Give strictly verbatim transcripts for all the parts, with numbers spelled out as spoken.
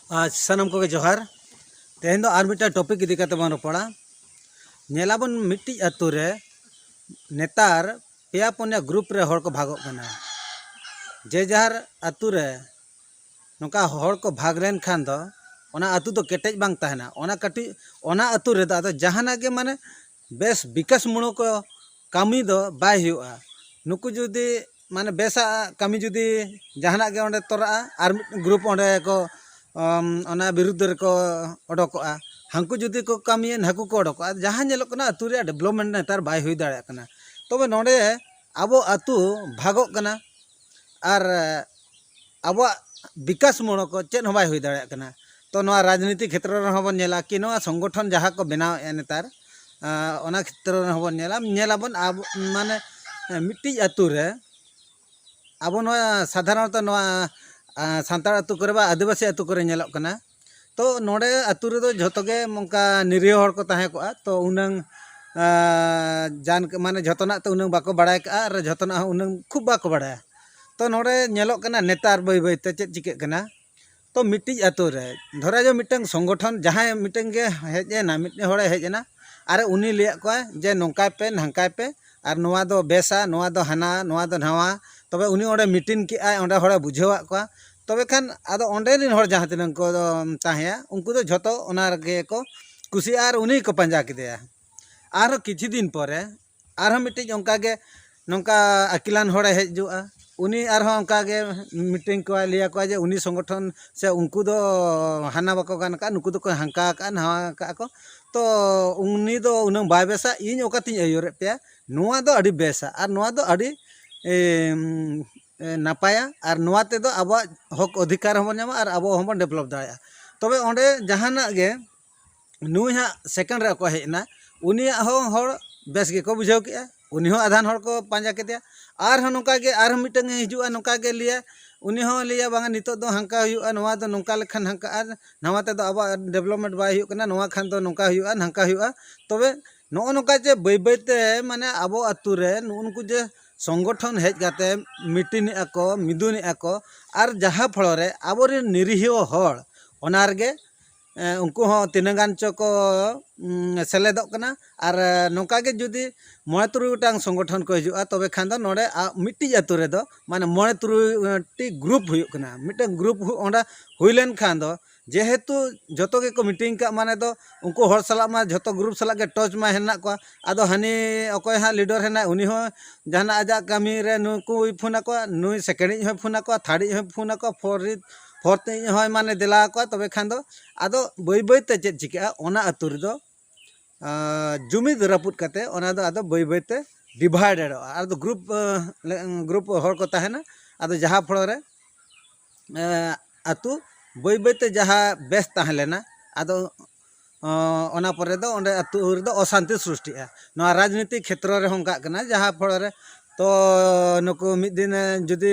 ᱟᱪᱪᱷᱟ, ᱥᱟᱱᱟᱢ ᱠᱚᱜᱮ ᱡᱚᱦᱟᱨ᱾ ᱛᱮᱦᱮᱧ ᱫᱚ ᱟᱨ ᱢᱤᱫᱴᱟᱝ ᱴᱚᱯᱤᱠ ᱤᱫᱤ ᱠᱟᱛᱮ ᱵᱚᱱ ᱨᱚᱯᱚᱲᱟ᱾ ᱧᱮᱞᱟᱵᱚᱱ, ᱢᱤᱫᱴᱤᱡ ᱟᱹᱛᱩ ᱨᱮ ᱱᱮᱛᱟᱨ ᱯᱮᱭᱟ ᱯᱩᱱᱭᱟ ᱜᱨᱩᱯ ᱨᱮ ᱦᱚᱲ ᱠᱚ ᱵᱷᱟᱜᱚᱜ ᱠᱟᱱᱟ᱾ ᱡᱮ ᱡᱟᱦᱟᱨ ᱟᱹᱛᱩ ᱨᱮ ᱱᱚᱝᱠᱟ ᱦᱚᱲ ᱠᱚ ᱵᱷᱟᱜᱽ ᱞᱮᱱᱠᱷᱟᱱ ᱫᱚ ᱚᱱᱟ ᱟᱹᱛᱩ ᱫᱚ ᱠᱮᱴᱮᱡ ᱵᱟᱝ ᱛᱟᱦᱮᱱᱟ᱾ ᱚᱱᱟ ᱠᱟᱹᱴᱤᱡ, ᱚᱱᱟ ᱟᱹᱛᱩ ᱨᱮᱫᱚ ᱟᱫᱚ ᱡᱟᱦᱟᱱᱟᱜ ᱜᱮ, ᱢᱟᱱᱮ, ᱵᱮᱥ ᱵᱤᱠᱟᱥ ᱢᱩᱞᱚᱠ ᱠᱟᱹᱢᱤ ᱫᱚ ᱵᱟᱭ ᱦᱩᱭᱩᱜᱼᱟ᱾ ᱱᱩᱠᱩ ᱡᱩᱫᱤ, ᱢᱟᱱᱮ, ᱵᱮᱥᱟᱜ ᱠᱟᱹᱢᱤ ᱡᱩᱫᱤ ᱡᱟᱦᱟᱱᱟᱜ ᱜᱮ ᱚᱸᱰᱮ ᱛᱚᱨᱟᱜᱼᱟ, ᱟᱨ ᱢᱤᱫ ᱜᱨᱩᱯ ᱚᱸᱰᱮ ᱠᱚ, ᱚᱢ, ᱚᱱᱟ ᱵᱤᱨᱩᱫᱽ ᱨᱮᱠᱚ ᱚᱰᱚᱠᱚᱜᱼᱟ᱾ ᱦᱟᱹᱱᱠᱩ ᱡᱩᱫᱤ ᱠᱚ ᱠᱟᱹᱢᱤᱭᱟ, ᱱᱟᱹᱠᱩ ᱠᱚ ᱚᱰᱚᱠᱚᱜᱼᱟ᱾ ᱡᱟᱦᱟᱸ ᱧᱮᱞᱚᱜ ᱠᱟᱱᱟ, ᱟᱹᱛᱩ ᱨᱮᱭᱟᱜ ᱰᱮᱵᱷᱞᱚᱯᱢᱮᱱᱴ ᱱᱮᱛᱟᱨ ᱵᱟᱭ ᱦᱩᱭ ᱫᱟᱲᱮᱭᱟᱜ ᱠᱟᱱᱟ᱾ ᱛᱚᱵᱮ ᱱᱚᱰᱮ ᱟᱵᱚ ᱟᱹᱛᱩ ᱵᱷᱟᱜᱚᱜ ᱠᱟᱱᱟ, ᱟᱨ ᱟᱵᱚᱣᱟᱜ ᱵᱤᱠᱟᱥ ᱢᱩᱞᱚᱠ ᱪᱮᱫ ᱦᱚᱸ ᱵᱟᱭ ᱦᱩᱭ ᱫᱟᱲᱮᱭᱟᱜ ᱠᱟᱱᱟ᱾ ᱛᱚ, ᱱᱚᱣᱟ ᱨᱟᱡᱽᱱᱤᱛᱤ ᱠᱷᱮᱛᱨᱚ ᱨᱮᱦᱚᱸ ᱵᱚᱱ ᱧᱮᱞᱟ ᱠᱤ ᱱᱚᱣᱟ ᱥᱚᱝᱜᱚᱴᱷᱚᱱ ᱡᱟᱦᱟᱸ ᱠᱚ ᱵᱮᱱᱟᱣᱮᱫᱼᱟ ᱱᱮᱛᱟᱨ, ᱟᱸ, ᱚᱱᱟ ᱠᱷᱮᱛᱨᱚ ᱨᱮᱦᱚᱸ ᱵᱚᱱ ᱧᱮᱞᱟ, ᱧᱮᱞᱟᱵᱚᱱ ᱟᱵᱚ, ᱢᱟᱱᱮ, ᱢᱤᱫᱴᱤᱡ ᱟᱹᱛᱩ ᱨᱮ ᱟᱵᱚ ᱱᱚᱣᱟ ᱥᱟᱫᱷᱟᱨᱚᱱᱚᱛᱚ ᱱᱚᱣᱟ, ᱟᱸ, ᱥᱟᱱᱛᱟᱲ ᱟᱹᱛᱩ ᱠᱚᱨᱮ ᱵᱟ ᱟᱹᱫᱤᱵᱟᱹᱥᱤ ᱟᱹᱛᱩ ᱠᱚᱨᱮ ᱧᱮᱞᱚᱜ ᱠᱟᱱᱟ᱾ ᱛᱚ, ᱱᱚᱰᱮ ᱟᱹᱛᱩ ᱨᱮᱫᱚ ᱡᱷᱚᱛᱚ ᱜᱮ ᱚᱱᱠᱟ ᱱᱤᱨᱤᱦᱚ ᱦᱚᱲ ᱠᱚ ᱛᱟᱦᱮᱸ ᱠᱚᱜᱼᱟ᱾ ᱛᱚ, ᱩᱱᱟᱹᱝ, ᱟᱸ, ᱡᱟᱱ-, ᱢᱟᱱᱮ, ᱡᱷᱚᱛᱚᱱᱟᱜ ᱛᱚ ᱩᱱᱟᱹᱝ ᱵᱟᱠᱚ ᱵᱟᱲᱟᱭ ᱠᱟᱜᱼᱟ ᱟᱨ ᱡᱷᱚᱛᱚᱱᱟᱜ ᱦᱚᱸ ᱩᱱᱟᱹᱝ ᱠᱷᱩᱵ ᱵᱟᱠᱚ ᱵᱟᱲᱟᱭᱟ᱾ ᱛᱚ, ᱱᱚᱰᱮ ᱧᱮᱞᱚᱜ ᱠᱟᱱᱟ ᱱᱮᱛᱟᱨ ᱵᱟᱹᱭ ᱵᱟᱹᱭ ᱛᱮ ᱪᱮᱫ ᱪᱤᱠᱟᱹᱜ ᱠᱟᱱᱟ᱾ ᱛᱚ, ᱢᱤᱫᱴᱤᱡ ᱟᱹᱛᱩ ᱨᱮ ᱫᱷᱚᱨᱟ ᱡᱟᱣ ᱢᱤᱫᱴᱟᱝ ᱥᱚᱝᱜᱚᱴᱷᱚᱱ, ᱡᱟᱦᱟᱸᱭ ᱢᱤᱫᱴᱟᱝ ᱜᱮ ᱦᱮᱡ ᱮᱱᱟ, ᱢᱤᱫᱴᱮᱱ ᱦᱚᱲᱮ ᱦᱮᱡ ᱮᱱᱟ, ᱟᱨ ᱩᱱᱤ ᱞᱟᱹᱭᱟᱫ ᱠᱚᱣᱟ ᱡᱮ, "ᱱᱚᱝᱠᱟᱭ ᱯᱮ, ᱱᱷᱟᱝᱠᱟᱭ ᱯᱮ, ᱟᱨ ᱱᱚᱣᱟ ᱫᱚ ᱵᱮᱥᱟ, ᱱᱚᱣᱟ ᱫᱚ ᱦᱟᱱᱟ, ᱱᱚᱣᱟ ᱫᱚ ᱱᱟᱣᱟ᱾" ᱛᱚᱵᱮ ᱩᱱᱤ ᱚᱸᱰᱮ ᱢᱤᱴᱤᱝ ᱠᱮᱜᱼᱟᱭ, ᱚᱸᱰᱮ ᱦᱚᱲᱮ ᱵᱩᱡᱷᱟᱹᱣᱟᱫ ᱠᱚᱣᱟ᱾ ᱛᱚᱵᱮ ᱠᱷᱟᱱ ᱟᱫᱚ ᱚᱸᱰᱮ ᱨᱮᱱ ᱦᱚᱲ ᱡᱟᱦᱟᱸ ᱛᱤᱱᱟᱹᱜ ᱠᱚ ᱛᱟᱦᱮᱸᱭᱟ, ᱩᱱᱠᱩ ᱫᱚ ᱡᱷᱚᱛᱚ ᱚᱱᱟ ᱨᱮᱜᱮ ᱠᱚ ᱠᱩᱥᱤᱭᱟᱜᱼᱟ ᱟᱨ ᱩᱱᱤ ᱜᱮᱠᱚ ᱯᱟᱸᱡᱟ ᱠᱮᱫᱮᱭᱟ᱾ ᱟᱨᱦᱚᱸ ᱠᱤᱪᱷᱩ ᱫᱤᱱ ᱯᱚᱨᱮ ᱟᱨᱦᱚᱸ ᱢᱤᱫᱴᱤᱡ ᱚᱱᱠᱟ ᱜᱮ, ᱱᱚᱝᱠᱟ ᱟᱹᱠᱤᱞᱟᱱ ᱦᱚᱲᱮ ᱦᱮᱡ ᱦᱤᱡᱩᱜᱼᱟ᱾ ᱩᱱᱤ ᱟᱨᱦᱚᱸ ᱚᱱᱠᱟ ᱜᱮ ᱢᱤᱴᱤᱝ ᱠᱚᱣᱟᱭ, ᱞᱟᱹᱭ ᱟᱠᱚᱣᱟ ᱡᱮ, "ᱩᱱᱤ ᱥᱚᱝᱜᱚᱴᱷᱚᱱ ᱥᱮ ᱩᱱᱠᱩ ᱫᱚ ᱦᱟᱱᱟ ᱵᱟᱠᱚ ᱜᱟᱱ ᱠᱟᱜᱼᱟ, ᱱᱩᱠᱩ ᱫᱚᱠᱚ ᱦᱟᱱᱠᱟ ᱟᱠᱟᱜᱼᱟ, ᱱᱟᱣᱟ ᱟᱠᱟᱜᱼᱟ ᱠᱚ᱾" ᱛᱚ ᱩᱱᱤ ᱫᱚ ᱩᱱᱟᱹᱝ ᱵᱟᱭ ᱵᱮᱥᱟ, ᱤᱧ ᱚᱠᱟᱛᱤᱧ ᱟᱹᱭᱩᱨᱮᱫ ᱯᱮᱭᱟ, ᱱᱚᱣᱟ ᱫᱚ ᱟᱹᱰᱤ ᱵᱮᱥᱟ ᱟᱨ ᱱᱚᱣᱟ ᱫᱚ ᱟᱹᱰᱤ, ᱮᱢ, ᱮ, ᱱᱟᱯᱟᱭᱟ, ᱟᱨ ᱱᱚᱣᱟ ᱛᱮᱫᱚ ᱟᱵᱚᱣᱟᱜ ᱦᱚᱠ ᱚᱫᱷᱤᱠᱟᱨ ᱦᱚᱸᱵᱚᱱ ᱧᱟᱢᱟ ᱟᱨ ᱟᱵᱚ ᱦᱚᱸᱵᱚᱱ ᱰᱮᱵᱷᱞᱚᱯ ᱫᱟᱲᱮᱭᱟᱜᱼᱟ᱾ ᱛᱚᱵᱮ ᱚᱸᱰᱮ ᱡᱟᱦᱟᱱᱟᱜ ᱜᱮ ᱱᱩᱭ ᱦᱟᱸᱜ ᱥᱮᱠᱮᱱᱰ ᱨᱮ ᱚᱠᱚᱭ ᱦᱮᱡ ᱮᱱᱟ, ᱩᱱᱤᱭᱟᱜ ᱦᱚᱸ ᱦᱚᱲ ᱵᱮᱥ ᱜᱮᱠᱚ ᱵᱩᱡᱷᱟᱹᱣ ᱠᱮᱜᱼᱟ, ᱩᱱᱤ ᱦᱚᱸ ᱟᱫᱷᱟᱱ ᱦᱚᱲ ᱠᱚ ᱯᱟᱸᱡᱟ ᱠᱮᱫᱮᱭᱟ᱾ ᱟᱨᱦᱚᱸ ᱱᱚᱝᱠᱟ ᱜᱮ ᱟᱨᱦᱚᱸ ᱢᱤᱫᱴᱟᱝ ᱮ ᱦᱤᱡᱩᱜᱼᱟ, ᱱᱚᱝᱠᱟ ᱜᱮ ᱞᱟᱹᱭᱟ, ᱩᱱᱤ ᱦᱚᱸ ᱞᱟᱹᱭᱟ, "ᱵᱟᱝᱟ, ᱱᱤᱛᱚᱜ ᱫᱚ ᱦᱟᱱᱠᱟ ᱦᱩᱭᱩᱜᱼᱟ, ᱱᱚᱣᱟ ᱫᱚ ᱱᱚᱝᱠᱟ ᱞᱮᱠᱷᱟᱱ ᱦᱟᱱᱠᱟᱜᱼᱟ, ᱱᱟᱣᱟ ᱛᱮᱫᱚ ᱟᱵᱚᱣᱟᱜ ᱰᱮᱵᱷᱞᱚᱯᱢᱮᱱᱴ ᱵᱟᱭ ᱦᱩᱭᱩᱜ ᱠᱟᱱᱟ, ᱱᱚᱣᱟ ᱠᱷᱟᱱ ᱫᱚ ᱱᱚᱝᱠᱟ ᱦᱩᱭᱩᱜᱼᱟ, ᱱᱷᱟᱝᱠᱟ ᱦᱩᱭᱩᱜᱼᱟ᱾" ᱛᱚᱵᱮ ᱱᱚᱜᱼᱚ ᱱᱚᱝᱠᱟ ᱡᱮ ᱵᱟᱹᱭ ᱵᱟᱹᱭ ᱛᱮ, ᱢᱟᱱᱮ, ᱟᱵᱚ ᱟᱹᱛᱩ ᱨᱮ ᱱᱩᱜᱼᱩ ᱱᱩᱠᱩ ᱡᱮ ᱥᱚᱝᱜᱚᱴᱷᱚᱱ ᱦᱮᱡ ᱠᱟᱛᱮ ᱢᱤᱴᱤᱝ ᱮᱫᱼᱟ ᱠᱚ, ᱢᱤᱫᱩᱱ ᱮᱫᱼᱟ ᱠᱚ, ᱟᱨ ᱡᱟᱦᱟᱸ ᱯᱷᱚᱲᱚ ᱨᱮ ᱟᱵᱚᱨᱮᱱ ᱱᱤᱨᱤᱦᱚ ᱦᱚᱲ ᱚᱱᱟ ᱨᱮᱜᱮ ᱮ, ᱩᱱᱠᱩ ᱦᱚᱸ ᱛᱤᱱᱟᱹᱜ ᱜᱟᱱ ᱪᱚ ᱠᱚ ᱩᱢ, ᱥᱮᱞᱮᱫᱚᱜ ᱠᱟᱱᱟ᱾ ᱟᱨ ᱮ, ᱱᱚᱝᱠᱟ ᱜᱮ ᱡᱩᱫᱤ ᱢᱚᱬᱮ ᱛᱩᱨᱩᱭ ᱜᱚᱴᱟᱝ ᱥᱚᱝᱜᱚᱴᱷᱚᱱ ᱠᱚ ᱦᱤᱡᱩᱜᱼᱟ, ᱛᱚᱵᱮ ᱠᱷᱟᱱ ᱫᱚ ᱱᱚᱰᱮ ᱟ- ᱢᱤᱫᱴᱤᱡ ᱟᱹᱛᱩ ᱨᱮᱫᱚ ᱢᱟᱱᱮ ᱢᱚᱬᱮ ᱛᱩᱨᱩᱭ ᱴᱤ ᱜᱨᱩᱯ ᱦᱩᱭᱩᱜ ᱠᱟᱱᱟ᱾ ᱢᱤᱫᱴᱟᱝ ᱜᱨᱩᱯ ᱦᱩ- ᱚᱸᱰᱮ ᱦᱩᱭ ᱞᱮᱱᱠᱷᱟᱱ ᱫᱚ, ᱡᱮᱦᱮᱛᱩ ᱡᱚᱛᱚ ᱜᱮᱠᱚ ᱢᱤᱴᱤᱝ ᱠᱟᱜ, ᱢᱟᱱᱮ ᱫᱚ ᱩᱱᱠᱩ ᱦᱚᱲ ᱥᱟᱞᱟᱜ ᱢᱟ ᱡᱷᱚᱛᱚ ᱜᱨᱩᱯ ᱥᱟᱞᱟᱜ ᱜᱮ ᱴᱚᱪ ᱢᱟ ᱦᱮᱱᱟᱜ ᱠᱚᱣᱟ᱾ ᱟᱫᱚ ᱦᱟᱹᱱᱤ ᱚᱠᱚᱭ ᱦᱟᱸᱜ ᱞᱤᱰᱟᱨ ᱦᱮᱱᱟᱭ, ᱩᱱᱤ ᱦᱚᱸ ᱡᱟᱦᱟᱱᱟᱜ ᱟᱡᱟᱜ ᱠᱟᱹᱢᱤ ᱨᱮ ᱱᱩᱠᱩᱭ ᱯᱷᱳᱱ ᱟᱠᱚᱣᱟ, ᱱᱩᱭ ᱥᱮᱠᱮᱱᱰᱤᱡ ᱦᱚᱸᱭ ᱯᱷᱳᱱ ᱟᱠᱚᱣᱟ, ᱛᱷᱟᱨᱰᱤᱡ ᱦᱚᱸᱭ ᱯᱷᱳᱱ ᱟᱠᱚᱣᱟ, ᱯᱷᱳᱨ ᱯᱷᱳᱨᱛᱷ ᱦᱚᱸᱭ ᱢᱟᱱᱮ ᱫᱮᱞᱟ ᱟᱠᱚᱣᱟ᱾ ᱛᱚᱵᱮ ᱠᱷᱟᱱ ᱫᱚ ᱟᱫᱚ ᱵᱟᱹᱭ ᱵᱟᱹᱭ ᱛᱮ ᱪᱮᱫ ᱪᱤᱠᱟᱹᱜᱼᱟ, ᱚᱱᱟ ᱟᱹᱛᱩ ᱨᱮᱫᱚ ᱟᱸ, ᱡᱩᱢᱤᱫ ᱨᱟᱹᱯᱩᱫ ᱠᱟᱛᱮ ᱚᱱᱟ ᱫᱚ ᱟᱫᱚ ᱵᱟᱹᱭ ᱵᱟᱹᱭ ᱛᱮ ᱰᱤᱵᱷᱟᱭᱰᱮᱰᱚᱜᱼᱟ᱾ ᱟᱫᱚ ᱜᱨᱩᱯ ᱟᱸ, ᱞᱮ- ᱜᱨᱩᱯ ᱦᱚᱲ ᱠᱚ ᱛᱟᱦᱮᱱᱟ᱾ ᱟᱫᱚ ᱡᱟᱦᱟᱸ ᱯᱷᱚᱲᱚ ᱨᱮ ᱮᱸ, ᱟᱹᱛᱩ ᱵᱟᱹᱭ ᱵᱟᱹᱭ ᱛᱮ ᱡᱟᱦᱟᱸ ᱵᱮᱥ ᱛᱟᱦᱮᱸ ᱞᱮᱱᱟ, ᱟᱫᱚ ᱚᱸ, ᱚᱱᱟ ᱯᱚᱨᱮ ᱫᱚ ᱚᱸᱰᱮ ᱟᱹᱛᱩ ᱨᱮᱫᱚ ᱚᱥᱟᱱᱛᱤ ᱥᱨᱤᱥᱴᱤᱜᱼᱟ᱾ ᱱᱚᱣᱟ ᱨᱟᱡᱽᱱᱤᱛᱤ ᱠᱷᱮᱛᱨᱚ ᱨᱮᱦᱚᱸ ᱚᱱᱠᱟᱜ ᱠᱟᱱᱟ, ᱡᱟᱦᱟᱸ ᱯᱷᱚᱲᱚ ᱨᱮ ᱛᱚ ᱱᱩᱠᱩ ᱢᱤᱫ ᱫᱤᱱ ᱮ, ᱡᱩᱫᱤ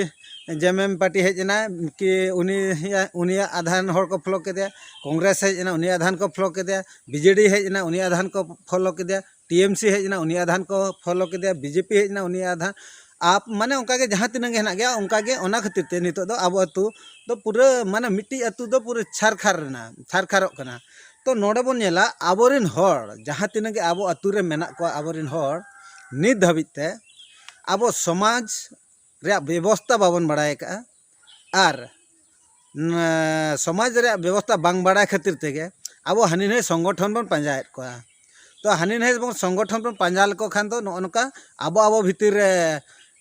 ᱡᱮᱢᱮᱢ ᱯᱟᱨᱴᱤ ᱦᱮᱡ ᱮᱱᱟᱭ, ᱠᱤ ᱩᱱᱤᱭᱟᱜ, ᱩᱱᱤᱭᱟᱜ ᱟᱫᱷᱟᱱ ᱦᱚᱲ ᱠᱚ ᱯᱷᱚᱞᱳ ᱠᱮᱫᱮᱭᱟ, ᱠᱚᱝᱜᱨᱮᱥ ᱦᱮᱡ ᱮᱱᱟ, ᱩᱱᱤᱭᱟᱜ ᱟᱫᱷᱟᱱ ᱠᱚ ᱯᱷᱚᱞᱳ ᱠᱮᱫᱮᱭᱟ, ᱵᱤᱡᱮᱰᱤ ᱦᱮᱡ ᱮᱱᱟ, ᱩᱱᱤᱭᱟᱜ ᱟᱫᱷᱟᱱ ᱠᱚ ᱯᱷᱚᱞᱳ ᱠᱮᱫᱮᱭᱟ, ᱴᱤᱮᱢᱥᱤ ᱦᱮᱡ ᱮᱱᱟ, ᱩᱱᱤᱭᱟᱜ ᱟᱫᱷᱟᱱ ᱠᱚ ᱯᱷᱚᱞᱳ ᱠᱮᱫᱮᱭᱟ, ᱵᱤᱡᱮᱯᱤ ᱦᱮᱡ ᱮᱱᱟ, ᱩᱱᱤᱭᱟᱜ ᱟᱫᱷᱟᱱ, ᱟᱯ, ᱢᱟᱱᱮ ᱚᱱᱠᱟ ᱜᱮ ᱡᱟᱦᱟᱸ ᱛᱤᱱᱟᱹᱜ ᱜᱮ ᱦᱮᱱᱟᱜ ᱜᱮᱭᱟ, ᱚᱱᱠᱟ ᱜᱮ᱾ ᱚᱱᱟ ᱠᱷᱟᱹᱛᱤᱨ ᱛᱮ ᱱᱤᱛᱚᱜ ᱫᱚ ᱟᱵᱚ ᱟᱹᱛᱩ ᱫᱚ ᱯᱩᱨᱟᱹ, ᱢᱟᱱᱮ ᱢᱤᱫᱴᱤᱡ ᱟᱹᱛᱩ ᱫᱚ ᱯᱩᱨᱟᱹ ᱪᱷᱟᱨᱠᱷᱟᱨ ᱨᱮᱱᱟ, ᱪᱷᱟᱨᱠᱷᱟᱨᱚᱜ ᱠᱟᱱᱟ᱾ ᱛᱚ ᱱᱚᱰᱮ ᱵᱚᱱ ᱧᱮᱞᱟ, ᱟᱵᱚᱨᱮᱱ ᱦᱚᱲ ᱡᱟᱦᱟᱸ ᱛᱤᱱᱟᱹᱜ ᱜᱮ ᱟᱵᱚ ᱟᱹᱛᱩ ᱨᱮ ᱢᱮᱱᱟᱜ ᱠᱚᱣᱟ, ᱟᱵᱚᱨᱮᱱ ᱦᱚᱲ ᱱᱤᱛ ᱫᱷᱟᱹᱵᱤᱡ ᱛᱮ ᱟᱵᱚ ᱥᱚᱢᱟᱡᱽ ᱨᱮᱭᱟᱜ ᱵᱮᱵᱚᱥᱛᱟ ᱵᱟᱵᱚᱱ ᱵᱟᱲᱟᱭ ᱟᱠᱟᱫᱼᱟ᱾ ᱟᱨ ᱱ-, ᱥᱚᱢᱟᱡᱽ ᱨᱮᱭᱟᱜ ᱵᱮᱵᱚᱥᱛᱟ ᱵᱟᱝ ᱵᱟᱲᱟᱭ ᱠᱷᱟᱹᱛᱤᱨ ᱛᱮᱜᱮ ᱟᱵᱚ ᱦᱟᱹᱱᱤ ᱱᱟᱹᱭ ᱥᱚᱝᱜᱚᱴᱷᱚᱱ ᱵᱚᱱ ᱯᱟᱸᱡᱟᱭᱮᱫ ᱠᱚᱣᱟ᱾ ᱛᱚ ᱦᱟᱹᱱᱤ ᱱᱟᱹᱭ ᱵᱚᱱ ᱥᱚᱝᱜᱚᱴᱷᱚᱱ ᱵᱚᱱ ᱯᱟᱸᱡᱟ ᱞᱮᱠᱚ ᱠᱷᱟᱱ ᱫᱚ ᱱᱚᱜᱼᱚ ᱱᱚᱝᱠᱟ ᱟᱵᱚ ᱟᱵᱚ ᱵᱷᱤᱛᱤᱨ ᱨᱮ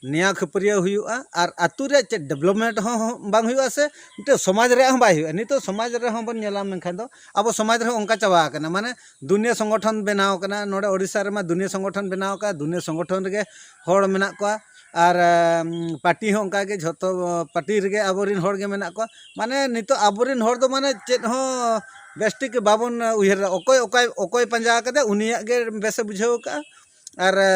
ᱱᱮᱭᱟᱣ ᱠᱷᱟᱹᱯᱟᱹᱨᱤᱭᱟᱹᱣ ᱦᱩᱭᱩᱜᱼᱟ, ᱟᱨ ᱟᱹᱛᱩ ᱨᱮᱭᱟᱜ ᱪᱮᱫ ᱰᱮᱵᱷᱞᱚᱯᱢᱮᱱᱴ ᱦᱚᱸ, ᱦᱚᱸ ᱵᱟᱝ ᱦᱩᱭᱩᱜᱼᱟ, ᱥᱮ ᱢᱤᱫᱴᱮᱱ ᱥᱚᱢᱟᱡᱽ ᱨᱮᱭᱟᱜ ᱦᱚᱸ ᱵᱟᱭ ᱦᱩᱭᱩᱜᱼᱟ᱾ ᱱᱤᱛᱚᱜ ᱥᱚᱢᱟᱡᱽ ᱨᱮᱦᱚᱸ ᱵᱚᱱ ᱧᱮᱞᱟ, ᱢᱮᱱᱠᱷᱟᱱ ᱫᱚ ᱟᱵᱚ ᱥᱚᱢᱟᱡᱽ ᱨᱮᱦᱚᱸ ᱚᱱᱠᱟ ᱪᱟᱵᱟ ᱟᱠᱟᱱᱟ, ᱢᱟᱱᱮ ᱫᱩᱱᱤᱭᱟᱹ ᱥᱚᱝᱜᱚᱴᱷᱚᱱ ᱵᱮᱱᱟᱣ ᱟᱠᱟᱱᱟ᱾ ᱱᱚᱰᱮ ᱳᱰᱤᱥᱟ ᱨᱮᱢᱟ ᱫᱩᱱᱤᱭᱟᱹ ᱥᱚᱝᱜᱚᱴᱷᱚᱱ ᱵᱮᱱᱟᱣ ᱟᱠᱟᱫ, ᱫᱩᱱᱤᱭᱟᱹ ᱥᱚᱝᱜᱚᱴᱷᱚᱱ ᱨᱮᱜᱮ ᱦᱚᱲ ᱢᱮᱱᱟᱜ ᱠᱚᱣᱟ᱾ ᱟᱨ ᱩᱢ, ᱯᱟᱨᱴᱤ ᱦᱚᱸ ᱚᱱᱠᱟ ᱜᱮ, ᱡᱷᱚᱛᱚ ᱯᱟᱨᱴᱤ ᱨᱮᱜᱮ ᱟᱵᱚᱨᱮᱱ ᱦᱚᱲ ᱜᱮ ᱢᱮᱱᱟᱜ ᱠᱚᱣᱟ᱾ ᱢᱟᱱᱮ ᱱᱤᱛᱚᱜ ᱟᱵᱚᱨᱮᱱ ᱦᱚᱲ ᱫᱚ ᱢᱟᱱᱮ ᱪᱮᱫ ᱦᱚᱸ ᱵᱮᱥᱴᱷᱤᱠ ᱵᱟᱵᱚᱱ ᱩᱭᱦᱟᱹᱨ ᱮᱫᱟ᱾ ᱚᱠᱚᱭ, ᱚᱠᱚᱭ, ᱚᱠᱚᱭ ᱯᱟᱸᱡᱟ ᱟᱠᱟᱫᱟ, ᱩᱱᱤᱭᱟᱜ ᱜᱮ ᱵᱮᱥᱮ ᱵᱩᱡᱷᱟᱹᱣ ᱟᱠᱟᱫᱼᱟ᱾ ᱟᱨ ᱮ,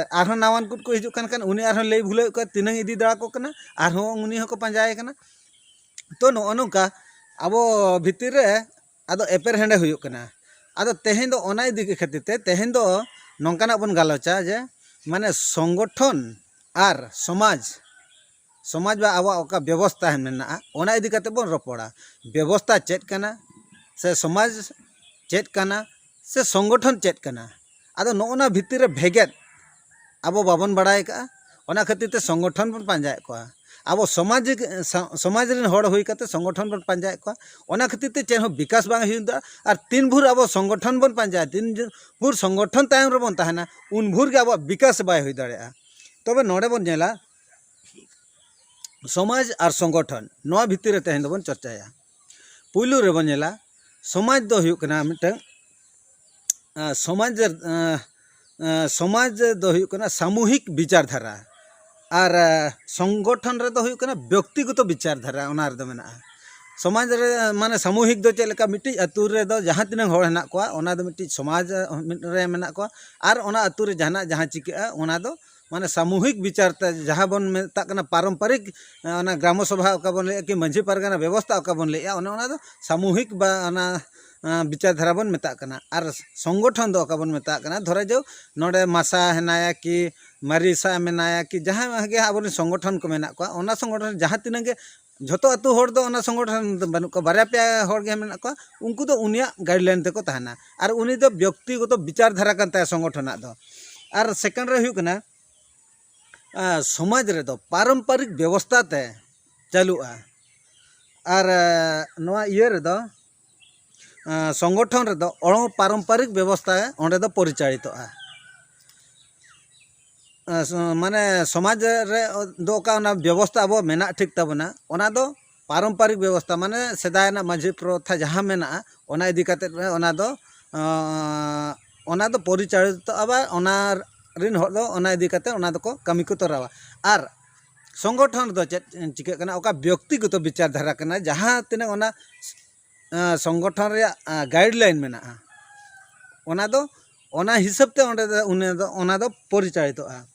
ᱟᱨᱦᱚᱸ ᱱᱟᱣᱟᱱ ᱠᱩᱫ ᱠᱚ ᱦᱤᱡᱩᱜ ᱠᱟᱱ ᱠᱷᱟᱱ ᱩᱱᱤ ᱟᱨᱦᱚᱸ ᱞᱟᱹᱭ ᱵᱷᱩᱞᱟᱹᱣᱮᱫ ᱠᱚᱣᱟ, ᱛᱤᱱᱟᱹᱝ ᱤᱫᱤ ᱫᱟᱲᱟ ᱠᱚ ᱠᱟᱱᱟ, ᱟᱨᱦᱚᱸ ᱩᱱᱤ ᱦᱚᱸᱠᱚ ᱯᱟᱸᱡᱟᱭᱮ ᱠᱟᱱᱟ᱾ ᱛᱚ ᱱᱚᱜᱼᱚ ᱱᱚᱝᱠᱟ ᱟᱵᱚ ᱵᱷᱤᱛᱤᱨ ᱨᱮ ᱟᱫᱚ ᱮᱯᱮᱨ ᱦᱮᱸᱰᱮ ᱦᱩᱭᱩᱜ ᱠᱟᱱᱟ᱾ ᱟᱫᱚ ᱛᱮᱦᱮᱧ ᱫᱚ ᱚᱱᱟ ᱤᱫᱤ ᱠᱷᱟᱹᱛᱤᱨ ᱛᱮ ᱛᱮᱦᱮᱧ ᱫᱚ ᱱᱚᱝᱠᱟᱱᱟᱜ ᱵᱚᱱ ᱜᱟᱞᱚᱪᱟ ᱡᱮ ᱢᱟᱱᱮ ᱥᱚᱝᱜᱚᱴᱷᱚᱱ ᱟᱨ ᱥᱚᱢᱟᱡᱽ ᱥᱚᱢᱟᱡᱽ ᱵᱟ ᱟᱵᱚᱣᱟᱜ ᱚᱠᱟ ᱵᱮᱵᱚᱥᱛᱟ ᱢᱮᱱᱟᱜᱼᱟ, ᱚᱱᱟ ᱤᱫᱤ ᱠᱟᱛᱮ ᱵᱚᱱ ᱨᱚᱯᱚᱲᱟ᱾ ᱵᱮᱵᱚᱥᱛᱟ ᱪᱮᱫ ᱠᱟᱱᱟ, ᱥᱮ ᱥᱚᱢᱟᱡᱽ ᱪᱮᱫ ᱠᱟᱱᱟ, ᱥᱮ ᱥᱚᱝᱜᱚᱴᱷᱚᱱ ᱪᱮᱫ ᱠᱟᱱᱟ? ᱟᱫᱚ ᱱᱚᱜᱼᱚ ᱱᱟ ᱵᱷᱤᱛᱤᱨ ᱨᱮ ᱵᱷᱮᱜᱮᱫ ᱟᱵᱚ ᱵᱟᱵᱚᱱ ᱵᱟᱲᱟᱭ ᱠᱟᱜᱼᱟ᱾ ᱚᱱᱟ ᱠᱷᱟᱹᱛᱤᱨ ᱛᱮ ᱥᱚᱝᱜᱚᱴᱷᱚᱱ ᱵᱚᱱ ᱯᱟᱸᱡᱟᱭᱮᱫ ᱠᱚᱣᱟ᱾ ᱟᱵᱚ ᱥᱚᱢᱟᱡᱽ, ᱥᱚ-, ᱥᱚᱢᱟᱡᱽ ᱨᱮᱱ ᱦᱚᱲ ᱦᱩᱭ ᱠᱟᱛᱮ ᱥᱚᱝᱜᱚᱴᱷᱚᱱ ᱵᱚᱱ ᱯᱟᱸᱡᱟᱭᱮᱫ ᱠᱚᱣᱟ᱾ ᱚᱱᱟ ᱠᱷᱟᱹᱛᱤᱨ ᱛᱮ ᱪᱮᱫ ᱦᱚᱸ ᱵᱤᱠᱟᱥ ᱵᱟᱝ ᱦᱩᱭᱩᱜᱼᱟ᱾ ᱟᱨ ᱛᱤᱱ ᱵᱷᱳᱨ ᱟᱵᱚ ᱥᱚᱝᱜᱚᱴᱷᱚᱱ ᱵᱚᱱ ᱯᱟᱸᱡᱟᱭᱟ, ᱛᱤᱱ ᱵᱷᱳᱨ ᱥᱚᱝᱜᱚᱴᱷᱚᱱ ᱛᱟᱭᱚᱢ ᱨᱮᱵᱚᱱ ᱛᱟᱦᱮᱱᱟ, ᱩᱱ ᱵᱷᱳᱨ ᱜᱮ ᱟᱵᱚᱣᱟᱜ ᱵᱤᱠᱟᱥ ᱵᱟᱭ ᱦᱩᱭ ᱫᱟᱲᱮᱭᱟᱜᱼᱟ᱾ ᱛᱚᱵᱮ ᱱᱚᱰᱮ ᱵᱚᱱ ᱧᱮᱞᱟ, ᱥᱚᱢᱟᱡᱽ ᱟᱨ ᱥᱚᱝᱜᱚᱴᱷᱚᱱ, ᱱᱚᱣᱟ ᱵᱷᱤᱛᱤᱨ ᱨᱮ ᱛᱮᱦᱮᱧ ᱫᱚᱵᱚᱱ ᱪᱚᱨᱪᱟᱭᱟ᱾ ᱯᱩᱭᱞᱩ ᱨᱮᱵᱚᱱ ᱧᱮᱞᱟ, ᱥᱚᱢᱟᱡᱽ ᱫᱚ ᱦᱩᱭᱩᱜ ᱠᱟᱱᱟ ᱢᱤᱫᱴᱟᱝ, ᱟᱸ, ᱥᱚᱢᱟᱡᱽ, ᱟᱸ, ᱟᱸ, ᱥᱚᱢᱟᱡᱽ ᱫᱚ ᱦᱩᱭᱩᱜ ᱠᱟᱱᱟ ᱥᱟᱢᱩᱦᱤᱠ ᱵᱤᱪᱟᱨ ᱫᱷᱟᱨᱟ, ᱟᱨ, ᱟᱸ, ᱥᱚᱝᱜᱚᱴᱷᱚᱱ ᱨᱮᱫᱚ ᱦᱩᱭᱩᱜ ᱠᱟᱱᱟ ᱵᱮᱠᱛᱤᱜᱚᱛᱚ ᱵᱤᱪᱟᱨ ᱫᱷᱟᱨᱟ, ᱚᱱᱟ ᱨᱮᱫᱚ ᱢᱮᱱᱟᱜᱼᱟ᱾ ᱥᱚᱢᱟᱡᱽ ᱨᱮ, ᱢᱟᱱᱮ, ᱥᱟᱢᱩᱦᱤᱠ ᱫᱚ ᱪᱮᱫ ᱞᱮᱠᱟ, ᱢᱤᱫᱴᱤᱡ ᱟᱹᱛᱩ ᱨᱮᱫᱚ ᱡᱟᱦᱟᱸ ᱛᱤᱱᱟᱹᱜ ᱦᱚᱲ ᱦᱮᱱᱟᱜ ᱠᱚᱣᱟ, ᱚᱱᱟ ᱫᱚ ᱢᱤᱫᱴᱤᱡ ᱥᱚᱢᱟᱡᱽ, ᱟᱸ, ᱢᱤᱫ ᱨᱮ ᱢᱮᱱᱟᱜ ᱠᱚᱣᱟ, ᱟᱨ ᱚᱱᱟ ᱟᱹᱛᱩ ᱨᱮ ᱡᱟᱦᱟᱱᱟᱜ ᱡᱟᱦᱟᱸ ᱪᱤᱠᱟᱹᱜᱼᱟ, ᱚᱱᱟ ᱫᱚ, ᱢᱟᱱᱮ, ᱥᱟᱢᱩᱦᱤᱠ ᱵᱤᱪᱟᱨ ᱛᱮ ᱡᱟᱦᱟᱸ ᱵᱚᱱ ᱢᱮᱛᱟᱜ ᱠᱟᱱᱟ ᱯᱟᱨᱚᱢᱯᱟᱨᱤᱠ, ᱟᱸ, ᱚᱱᱟ ᱜᱨᱟᱢᱚ ᱥᱚᱵᱷᱟ ᱚᱠᱟ ᱵᱚᱱ ᱞᱟᱹᱭᱮᱫᱼᱟ, ᱠᱤ ᱢᱟᱹᱡᱷᱤ ᱯᱟᱨᱜᱟᱱᱟ ᱵᱮᱵᱚᱥᱛᱷᱟ ᱚᱠᱟ ᱵᱚᱱ ᱞᱟᱹᱭᱮᱫᱼᱟ, ᱚᱱᱮ ᱚᱱᱟ ᱫᱚ ᱥᱟᱢᱩᱦᱤᱠ ᱵᱟ ᱚᱱᱟ, ᱟᱸ, ᱵᱤᱪᱟᱨ ᱫᱷᱟᱨᱟ ᱵᱚᱱ ᱢᱮᱛᱟᱜ ᱠᱟᱱᱟ᱾ ᱟᱨ ᱥᱚᱝᱜᱚᱴᱷᱚᱱ ᱫᱚ ᱚᱠᱟ ᱵᱚᱱ ᱢᱮᱛᱟᱜ ᱠᱟᱱᱟ, ᱫᱷᱚᱨᱟ ᱡᱟᱣ ᱱᱚᱰᱮ ᱢᱟᱥᱟ ᱦᱮᱱᱟᱭᱟ ᱠᱤ ᱢᱟᱨᱤᱥᱟ ᱢᱮᱱᱟᱭᱟ ᱠᱤ ᱡᱟᱦᱟᱸ ᱜᱮ ᱟᱵᱚᱨᱮᱱ ᱥᱚᱝᱜᱚᱴᱷᱚᱱ ᱠᱚ ᱢᱮᱱᱟᱜ ᱠᱚᱣᱟ, ᱚᱱᱟ ᱥᱚᱝᱜᱚᱴᱷᱚᱱ ᱡᱟᱦᱟᱸ ᱛᱤᱱᱟᱹᱜ ᱜᱮ, ᱡᱷᱚᱛᱚ ᱟᱹᱛᱩ ᱦᱚᱲ ᱫᱚ ᱚᱱᱟ ᱥᱚᱝᱜᱚᱴᱷᱚᱱ ᱫᱚ ᱵᱟᱹᱱᱩᱜ ᱠᱚᱣᱟ, ᱵᱟᱨᱭᱟ ᱯᱮᱭᱟ ᱦᱚᱲ ᱜᱮ ᱢᱮᱱᱟᱜ ᱠᱚᱣᱟ, ᱩᱱᱠᱩ ᱫᱚ ᱩᱱᱤᱭᱟᱜ ᱜᱟᱭᱤᱰᱞᱟᱭᱤᱱ ᱛᱮᱠᱚ ᱛᱟᱦᱮᱱᱟ᱾ ᱟᱨ ᱩᱱᱤ ᱫᱚ ᱵᱮᱠᱛᱤᱜᱚᱛᱚ ᱵᱤᱪᱟᱨ ᱫᱷᱟᱨᱟ ᱠᱟᱱ ᱛᱟᱭᱟ ᱥᱚᱝᱜᱚᱴᱷᱚᱱᱟᱜ ᱫᱚ᱾ ᱟᱨ ᱥᱮᱠᱮᱱᱰ ᱨᱮ ᱦᱩᱭᱩᱜ ᱠᱟᱱᱟ, ᱟᱸ, ᱥᱚᱢᱟᱡᱽ ᱨᱮᱫᱚ ᱯᱟᱨᱚᱢᱯᱟᱨᱤᱠ ᱵᱮᱵᱚᱥᱛᱷᱟ ᱛᱮ ᱪᱟᱹᱞᱩᱜᱼᱟ᱾ ᱟᱨ, ᱟᱸ, ᱱᱚᱣᱟ ᱤᱭᱟᱹ ᱨᱮᱫᱚ, ᱟᱸ, ᱥᱚᱝᱜᱚᱴᱷᱚᱱ ᱨᱮᱫᱚ ᱚᱯᱟᱨᱚᱢᱯᱟᱨᱤᱠ ᱵᱮᱵᱚᱥᱛᱷᱟ ᱚᱸᱰᱮ ᱫᱚ ᱯᱚᱨᱤᱪᱟᱞᱤᱛᱚᱜᱼᱟ᱾ ᱟᱸ, ᱥᱚ-, ᱢᱟᱱᱮ, ᱥᱚᱢᱟᱡᱽ ᱨᱮ ᱫᱚ ᱚᱠᱟ ᱚᱱᱟ ᱵᱮᱵᱚᱥᱛᱷᱟ ᱟᱵᱚ ᱢᱮᱱᱟᱜ ᱴᱷᱤᱠ ᱛᱟᱵᱚᱱᱟ, ᱚᱱᱟ ᱫᱚ ᱯᱟᱨᱚᱢᱯᱟᱨᱤᱠ ᱵᱮᱵᱚᱥᱛᱷᱟ, ᱢᱟᱱᱮ, ᱥᱮᱫᱟᱭ ᱨᱮᱱᱟᱜ ᱢᱟᱹᱡᱷᱤ ᱯᱨᱚᱛᱷᱟ ᱡᱟᱦᱟᱸ ᱢᱮᱱᱟᱜᱼᱟ, ᱚᱱᱟ ᱤᱫᱤ ᱠᱟᱛᱮᱫ ᱚᱱᱟ ᱫᱚ, ᱟᱸ, ᱚᱱᱟ ᱫᱚ ᱯᱚᱨᱤᱪᱟᱞᱤᱛᱚᱜᱼᱟ, ᱵᱟ ᱚᱱᱟ ᱨᱤᱱ ᱦᱚᱲ ᱫᱚ ᱚᱱᱟ ᱤᱫᱤ ᱠᱟᱛᱮᱫ ᱚᱱᱟ ᱫᱚᱠᱚ ᱠᱟᱹᱢᱤ ᱠᱚ ᱛᱚᱨᱟᱣᱟ᱾ ᱟᱨ ᱥᱚᱝᱜᱚᱴᱷᱚᱱ ᱨᱮᱫᱚ ᱪᱮᱫ ᱪᱤᱠᱟᱹᱜ ᱠᱟᱱᱟ, ᱚᱠᱟ ᱵᱮᱠᱛᱤᱜᱚᱛᱚ ᱵᱤᱪᱟᱨ ᱫᱷᱟᱨᱟ ᱠᱟᱱᱟ, ᱡᱟᱦᱟᱸ ᱛᱤᱱᱟᱹᱜ ᱚᱱᱟ, ᱟᱸ, ᱥᱚᱝᱜᱚᱴᱷᱚᱱ ᱨᱮᱭᱟᱜ, ᱟᱸ, ᱜᱟᱭᱤᱰᱞᱟᱭᱤᱱ ᱢᱮᱱᱟᱜᱼᱟ, ᱚᱱᱟ ᱫᱚ, ᱚᱱᱟ ᱦᱤᱥᱟᱹᱵ ᱛᱮ ᱚᱸᱰᱮ ᱫᱚ, ᱩᱱᱤ ᱫᱚ, ᱚᱱᱟ ᱫᱚ ᱯᱚᱨᱤᱪᱟᱞᱤᱛᱚᱜᱼᱟ᱾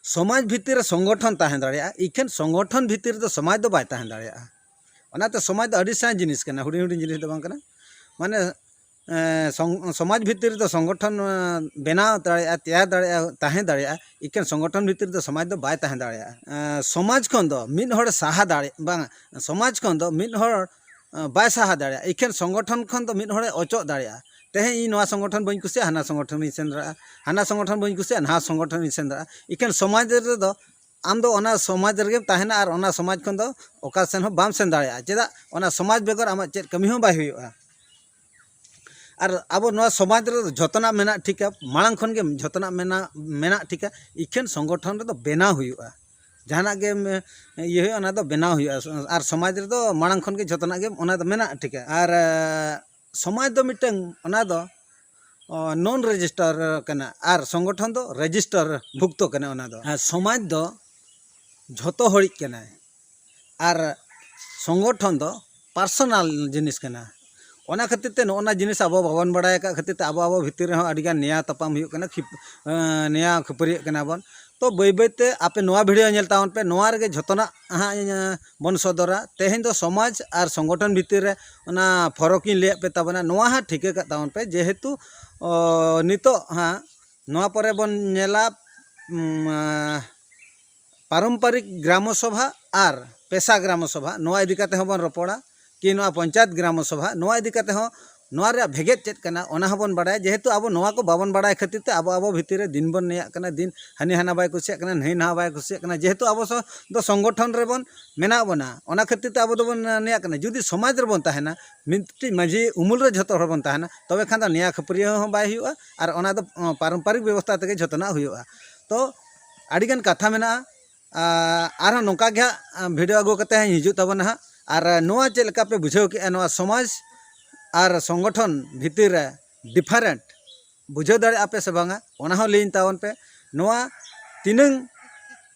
ᱥᱚᱢᱟᱡᱽ ᱵᱷᱤᱛᱤᱨ ᱨᱮ ᱥᱚᱝᱜᱚᱴᱷᱚᱱ ᱛᱟᱦᱮᱸ ᱫᱟᱲᱮᱭᱟᱜᱼᱟ, ᱤᱠᱷᱟᱹᱱ ᱥᱚᱝᱜᱚᱴᱷᱚᱱ ᱵᱷᱤᱛᱤᱨ ᱨᱮᱫᱚ ᱥᱚᱢᱟᱡᱽ ᱫᱚ ᱵᱟᱭ ᱛᱟᱦᱮᱸ ᱫᱟᱲᱮᱭᱟᱜᱼᱟ᱾ ᱚᱱᱟᱛᱮ ᱥᱚᱢᱟᱡᱽ ᱫᱚ ᱟᱹᱰᱤ ᱥᱮᱬᱟ ᱡᱤᱱᱤᱥ ᱠᱟᱱᱟ, ᱦᱩᱰᱤᱧ ᱦᱩᱰᱤᱧ ᱡᱤᱱᱤᱥ ᱫᱚ ᱵᱟᱝ ᱠᱟᱱᱟ᱾ ᱢᱟᱱᱮ, ᱮᱸ, ᱥᱚᱝ-, ᱥᱚᱢᱟᱡᱽ ᱵᱷᱤᱛᱤᱨ ᱨᱮᱫᱚ ᱥᱚᱝᱜᱚᱴᱷᱚᱱ, ᱮᱸ, ᱵᱮᱱᱟᱣ ᱫᱟᱲᱮᱭᱟᱜᱼᱟ, ᱛᱮᱭᱟᱨ ᱫᱟᱲᱮᱭᱟᱜᱼᱟ, ᱛᱟᱦᱮᱸ ᱫᱟᱲᱮᱭᱟᱜᱼᱟ, ᱤᱠᱷᱟᱹᱱ ᱥᱚᱝᱜᱚᱴᱷᱚᱱ ᱵᱷᱤᱛᱤᱨ ᱨᱮᱫᱚ ᱥᱚᱢᱟᱡᱽ ᱫᱚ ᱵᱟᱭ ᱛᱟᱦᱮᱸ ᱫᱟᱲᱮᱭᱟᱜᱼᱟ᱾ ᱮᱸ, ᱥᱚᱢᱟᱡᱽ ᱠᱷᱚᱱ ᱫᱚ ᱢᱤᱫ ᱦᱚᱲ ᱥᱟᱦᱟ ᱫᱟᱲᱮ-, ᱵᱟᱝ, ᱥᱚᱢᱟᱡᱽ ᱠᱷᱚᱱ ᱫᱚ ᱢᱤᱫ ᱦᱚᱲ, ᱮᱸ, ᱵᱟᱭ ᱥᱟᱦᱟ ᱫᱟᱲᱮᱭᱟᱜᱼᱟ, ᱤᱠᱷᱟᱹᱱ ᱥᱚᱝᱜᱚᱴᱷᱚᱱ ᱠᱷᱚᱱ ᱫᱚ ᱢᱤᱫ ᱦᱚᱲᱮ ᱚᱪᱚᱜ ᱫᱟᱲᱮᱭᱟᱜᱼᱟ᱾ ᱛᱮᱦᱮᱧ ᱤᱧ ᱱᱚᱣᱟ ᱥᱚᱝᱜᱚᱴᱷᱚᱱ ᱵᱟᱹᱧ ᱠᱩᱥᱤᱭᱟᱜᱼᱟ, ᱦᱟᱱᱟ ᱥᱚᱝᱜᱚᱴᱷᱚᱱ ᱤᱧ ᱥᱮᱱ ᱫᱟᱲᱮᱭᱟᱜᱼᱟ, ᱦᱟᱱᱟ ᱥᱚᱝᱜᱚᱴᱷᱚᱱ ᱵᱟᱹᱧ ᱠᱩᱥᱤᱭᱟᱜᱼᱟ, ᱱᱚᱣᱟ ᱥᱚᱝᱜᱚᱴᱷᱚᱱ ᱤᱧ ᱥᱮᱱ ᱫᱟᱲᱮᱭᱟᱜᱼᱟ᱾ ᱤᱠᱷᱟᱹᱱ ᱥᱚᱢᱟᱡᱽ ᱨᱮᱫᱚ ᱟᱢ ᱫᱚ ᱚᱱᱟ ᱥᱚᱢᱟᱡᱽ ᱨᱮᱜᱮᱢ ᱛᱟᱦᱮᱱᱟ ᱟᱨ ᱚᱱᱟ ᱥᱚᱢᱟᱡᱽ ᱠᱷᱚᱱ ᱫᱚ ᱚᱠᱟ ᱥᱮᱱ ᱦᱚᱸ ᱵᱟᱢ ᱥᱮᱱ ᱫᱟᱲᱮᱭᱟᱜᱼᱟ᱾ ᱪᱮᱫᱟᱜ? ᱚᱱᱟ ᱥᱚᱢᱟᱡᱽ ᱵᱮᱜᱚᱨ ᱟᱢᱟᱜ ᱪᱮᱫ ᱠᱟᱹᱢᱤ ᱦᱚᱸ ᱵᱟᱭ ᱦᱩᱭᱩᱜᱼᱟ᱾ ᱟᱨ ᱟᱵᱚ ᱱᱚᱣᱟ ᱥᱚᱢᱟᱡᱽ ᱨᱮᱫᱚ ᱡᱷᱚᱛᱚᱱᱟᱜ ᱢᱮᱱᱟᱜ ᱴᱷᱤᱠᱟ, ᱢᱟᱲᱟᱝ ᱠᱷᱚᱱ ᱜᱮ ᱡᱷᱚᱛᱚᱱᱟᱜ ᱢᱮᱱᱟᱜ, ᱢᱮᱱᱟᱜ ᱴᱷᱤᱠᱟ, ᱤᱠᱷᱟᱹᱱ ᱥᱚᱝᱜᱚᱴᱷᱚᱱ ᱨᱮᱫᱚ ᱵᱮᱱᱟᱣ ᱦᱩᱭᱩᱜᱼᱟ᱾ ᱡᱟᱦᱟᱱᱟᱜ ᱜᱮ, ᱮ, ᱤᱭᱟᱹ ᱦᱩᱭᱩᱜᱼᱟ, ᱚᱱᱟ ᱫᱚ ᱵᱮᱱᱟᱣ ᱦᱩᱭᱩᱜᱼᱟ᱾ ᱟᱨ ᱥᱚᱢᱟᱡᱽ ᱨᱮᱫᱚ ᱢᱟᱲᱟᱝ ᱠᱷᱚᱱ ᱜᱮ ᱡᱷᱚᱛᱚᱱᱟᱜ ᱜᱮ ᱚᱱᱟ ᱫᱚ ᱢᱮᱱᱟᱜ ᱴᱷᱤᱠᱟ᱾ ᱟᱨ, ᱮ, ᱥᱚᱢᱟᱡᱽ ᱫᱚ ᱢᱤᱫᱴᱟᱝ ᱚᱱᱟ ᱫᱚ, ᱚ, ᱱᱚᱱ ᱨᱮᱡᱤᱥᱴᱟᱨ ᱠᱟᱱᱟ ᱟᱨ ᱥᱚᱝᱜᱚᱴᱷᱚᱱ ᱫᱚ ᱨᱮᱡᱤᱥᱴᱟᱨ ᱵᱷᱩᱠᱛᱚ ᱠᱟᱱᱟ᱾ ᱚᱱᱟ ᱫᱚ, ᱟᱨ ᱥᱚᱢᱟᱡᱽ ᱫᱚ ᱡᱷᱚᱛᱚ ᱦᱚᱲᱤᱡ ᱠᱟᱱᱟᱭ ᱟᱨ ᱥᱚᱝᱜᱚᱴᱷᱚᱱ ᱫᱚ ᱯᱟᱨᱥᱚᱱᱟᱞ ᱡᱤᱱᱤᱥ ᱠᱟᱱᱟ᱾ ᱚᱱᱟ ᱠᱷᱟᱹᱛᱤᱨ ᱛᱮ ᱱᱚᱜᱼᱚ ᱱᱟ ᱡᱤᱱᱤᱥ ᱟᱵᱚ ᱵᱟᱵᱚᱱ ᱵᱟᱲᱟᱭ ᱟᱠᱟᱫ ᱠᱷᱟᱹᱛᱤᱨ ᱛᱮ ᱟᱵᱚ, ᱟᱵᱚ ᱵᱷᱤᱛᱤᱨ ᱨᱮᱦᱚᱸ ᱟᱹᱰᱤᱜᱟᱱ ᱱᱮᱭᱟ ᱛᱟᱯᱟᱢ ᱦᱩᱭᱩᱜ ᱠᱟᱱᱟ, ᱠᱷᱤᱯ-, ᱮᱸ, ᱱᱮᱭᱟ ᱠᱷᱟᱹᱯᱟᱹᱨᱤᱭᱟᱹᱜ ᱠᱟᱱᱟ ᱵᱚᱱ᱾ ᱛᱚ ᱵᱟᱹᱭ ᱵᱟᱹᱭ ᱛᱮ ᱟᱯᱮ ᱱᱚᱣᱟ ᱵᱷᱤᱰᱤᱭᱳ ᱧᱮᱞ ᱛᱟᱵᱚᱱ ᱯᱮ, ᱱᱚᱣᱟ ᱨᱮᱜᱮ ᱡᱷᱚᱛᱚᱱᱟᱜ ᱦᱟᱸᱜ ᱤᱧ, ᱮᱸ, ᱵᱚᱱ ᱥᱚᱫᱚᱨᱟ᱾ ᱛᱮᱦᱮᱧ ᱫᱚ ᱥᱚᱢᱟᱡᱽ ᱟᱨ ᱥᱚᱝᱜᱚᱴᱷᱚᱱ ᱵᱷᱤᱛᱤᱨ ᱨᱮ ᱚᱱᱟ ᱯᱷᱚᱨᱚᱠ ᱤᱧ ᱞᱟᱹᱭᱟᱫ ᱯᱮ ᱛᱟᱵᱚᱱᱟ, ᱱᱚᱣᱟ ᱦᱟᱸᱜ ᱴᱷᱤᱠᱟᱹ ᱠᱟᱜ ᱛᱟᱵᱚᱱ ᱯᱮ᱾ ᱡᱮᱦᱮᱛᱩ, ᱚ, ᱱᱤᱛᱚᱜ ᱦᱟᱸᱜ ᱱᱚᱣᱟ ᱯᱚᱨᱮ ᱵᱚᱱ ᱧᱮᱞᱟ, ᱩᱢ, ᱟᱸ, ᱯᱟᱨᱚᱢᱯᱟᱨᱤᱠ ᱜᱨᱟᱢᱚ ᱥᱚᱵᱷᱟ ᱟᱨ ᱯᱮᱥᱟ ᱜᱨᱟᱢᱚ ᱥᱚᱵᱷᱟ, ᱱᱚᱣᱟ ᱤᱫᱤ ᱠᱟᱛᱮ ᱦᱚᱸᱵᱚᱱ ᱨᱚᱯᱚᱲᱟ, ᱠᱤ ᱱᱚᱣᱟ ᱯᱚᱧᱪᱟᱭᱮᱛ ᱜᱨᱟᱢᱚ ᱥᱚᱵᱷᱟ, ᱱᱚᱣᱟ ᱤᱫᱤ ᱠᱟᱛᱮ ᱦᱚᱸ, ᱱᱚᱣᱟ ᱨᱮᱭᱟᱜ ᱵᱷᱮᱜᱮᱫ ᱪᱮᱫ ᱠᱟᱱᱟ, ᱚᱱᱟ ᱦᱚᱸᱵᱚᱱ ᱵᱟᱲᱟᱭᱟ᱾ ᱡᱮᱦᱮᱛᱩ ᱟᱵᱚ ᱱᱚᱣᱟ ᱠᱚ ᱵᱟᱵᱚᱱ ᱵᱟᱲᱟᱭ ᱠᱷᱟᱹᱛᱤᱨ ᱛᱮ ᱟᱵᱚ, ᱟᱵᱚ ᱵᱷᱤᱛᱤᱨ ᱨᱮ ᱫᱤᱱ ᱵᱚᱱ ᱱᱮᱭᱟᱜ ᱠᱟᱱᱟ, ᱫᱤᱱ ᱦᱟᱹᱱᱤ ᱦᱟᱱᱟ ᱵᱟᱭ ᱠᱩᱥᱤᱭᱟᱜ ᱠᱟᱱᱟ, ᱱᱟᱹᱭ ᱱᱟᱣᱟ ᱵᱟᱭ ᱠᱩᱥᱤᱭᱟᱜ ᱠᱟᱱᱟ᱾ ᱡᱮᱦᱮᱛᱩ ᱟᱵᱚ ᱥᱚ-, ᱫᱚ ᱥᱚᱝᱜᱚᱴᱷᱚᱱ ᱨᱮᱵᱚᱱ ᱢᱮᱱᱟᱜ ᱵᱚᱱᱟ, ᱚᱱᱟ ᱠᱷᱟᱹᱛᱤᱨ ᱛᱮ ᱟᱵᱚ ᱫᱚᱵᱚᱱ ᱱᱮᱭᱟᱜ ᱠᱟᱱᱟ᱾ ᱡᱩᱫᱤ ᱥᱚᱢᱟᱡᱽ ᱨᱮᱵᱚᱱ ᱛᱟᱦᱮᱱᱟ, ᱢᱤᱫᱴᱤᱡ ᱢᱟᱹᱡᱷᱤ ᱩᱢᱩᱞ ᱨᱮ ᱡᱷᱚᱛᱚ ᱦᱚᱲ ᱵᱚᱱ ᱛᱟᱦᱮᱱᱟ, ᱛᱚᱵᱮ ᱠᱷᱟᱱ ᱫᱚ ᱱᱮᱭᱟ ᱠᱷᱟᱹᱯᱟᱹᱨᱤᱭᱟᱹ ᱦᱚᱸ ᱵᱟᱭ ᱦᱩᱭᱩᱜᱼᱟ ᱟᱨ ᱚᱱᱟ ᱫᱚ, ᱚ, ᱯᱟᱨᱚᱢᱯᱟᱨᱤᱠ ᱵᱮᱵᱚᱥᱛᱷᱟ ᱛᱮᱜᱮ ᱡᱷᱚᱛᱚᱱᱟᱜ ᱦᱩᱭᱩᱜᱼᱟ᱾ ᱛᱚ ᱟᱹᱰᱤᱜᱟᱱ ᱠᱟᱛᱷᱟ ᱢᱮᱱᱟᱜᱼᱟ᱾ ᱟ, ᱟᱨᱦᱚᱸ ᱱᱚᱝᱠᱟ ᱜᱮ ᱦᱟᱸᱜ, ᱟ, ᱵᱷᱤᱰᱤᱭᱳ ᱟᱹᱜᱩ ᱠᱟᱛᱮ ᱦᱟᱸᱜ ᱤᱧ ᱦᱤᱡᱩᱜ ᱛᱟᱵᱚᱱᱟ ᱦᱟᱸᱜ᱾ ᱟᱨ ᱱᱚᱣᱟ ᱪᱮᱫ ᱞᱮᱠᱟ ᱯᱮ ᱵᱩᱡᱷᱟᱹᱣ ᱠᱮᱜᱼᱟ, ᱱᱚᱣᱟ ᱥᱚᱢᱟᱡᱽ ᱟᱨ ᱥᱚᱝᱜᱚᱴᱷᱚᱱ ᱵᱷᱤᱛᱤᱨ ᱨᱮ ᱰᱤᱯᱷᱟᱨᱮᱱᱴ ᱵᱩᱡᱷᱟᱹᱣ ᱫᱟᱲᱮᱭᱟᱜᱼᱟ ᱯᱮ ᱥᱮ ᱵᱟᱝᱟ, ᱚᱱᱟ ᱦᱚᱸ ᱞᱟᱹᱭᱟᱹᱧ ᱛᱟᱵᱚᱱ ᱯᱮ᱾ ᱱᱚᱣᱟ ᱛᱤᱱᱟᱹᱝ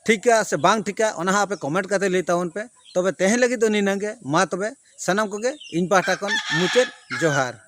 ᱴᱷᱤᱠᱟ ᱥᱮ ᱵᱟᱝ ᱴᱷᱤᱠᱟ, ᱚᱱᱟ ᱦᱚᱸ ᱟᱯᱮ ᱠᱚᱢᱮᱱᱴ ᱠᱟᱛᱮ ᱞᱟᱹᱭ ᱛᱟᱵᱚᱱ ᱯᱮ᱾ ᱛᱚᱵᱮ ᱛᱮᱦᱮᱧ ᱞᱟᱹᱜᱤᱫ ᱫᱚ ᱱᱤᱱᱟᱹᱝ ᱜᱮ᱾ ᱢᱟ ᱛᱚᱵᱮ ᱥᱟᱱᱟᱢ ᱠᱚᱜᱮ ᱤᱧ ᱯᱟᱦᱴᱟ ᱠᱷᱚᱱ ᱢᱩᱪᱟᱹᱫ ᱡᱚᱦᱟᱨ᱾